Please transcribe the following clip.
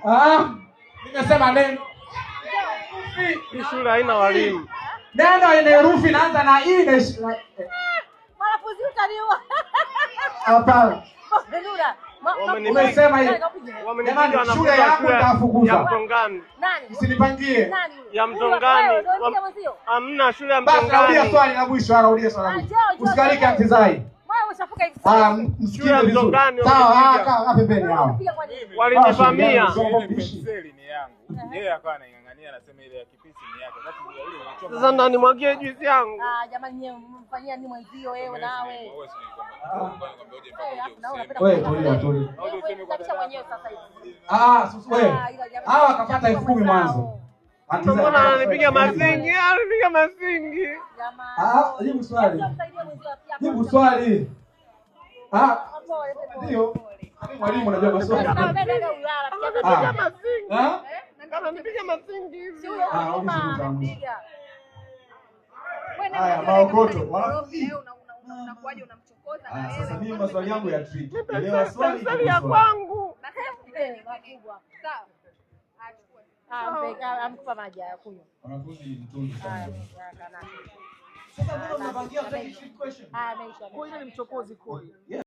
Ah, nimesema neno. Hii shule haina walimu. Neno yenye herufi inaanza na i na Mwanafunzi utaniua. Hapana. Nura. Umesema hiyo. Wamenipiga Jamani, wanafunzi shule wa yangu shule nitawafukuza. ya Mtongani. Nani? Msinipangie. Nani? Ya Mtongani. Wewe ndio unapiga mwenzio? Hamna shule ya Basi narudia Mtongani. swali la mwisho, narudia swali la mwisho. Njoo, njoo, Usikalike njoo. antizai. Wewe ushafuka hivi. Ah, msikize Shule ya vizuri. Mtongani Sawa, wamenipiga. kaa pembeni hao. Unapiga kwa nini? Walinivamia. Ile penseli ni yangu. Yeye akawa anaing'ang'ania anasema ile ya kipisi ni yake. Wakati ile unachoma. Sasa ndo nimwagie juisi yangu. Ah, jamani nyewe mfanyia nini mwenzio wewe nawe? Wewe tulia, tulia. Wewe mwenyewe sasa hivi. Ah, sasa wewe. Ah, ila jamani, Hawa wakapata 10,000 mwanzo. Ndio mbona ananipiga masingi? Ananipiga masingi. Jamani. Ah, jibu swali. Msaidie mwenzio pia. Jibu swali. Ah, Pole, pole. ndio. Mimi mwalimu unajua maswali. Sasa wewe dada ulala pia. Ah. Ananipiga masingi. Ah? Ananipiga masingi hivi. Si huyo Ah, mzima huyu si amepiga. Haya, maokoto. Wanafunzi. Unakuwaje unamchokoza na Ah, wewe? sasa mimi maswali yangu ya trick. Elewa swali. Penseli Jibu ya swali. kwangu. Eh, makubwa. Sawa. Achukue. Ah, amkupa maji haya kunywa. Wanafunzi mtundu Haya, sana. kana. Sasa mbona mnapangia trick question? Ah, ameisha. Kwa hiyo ni mchokozi koi.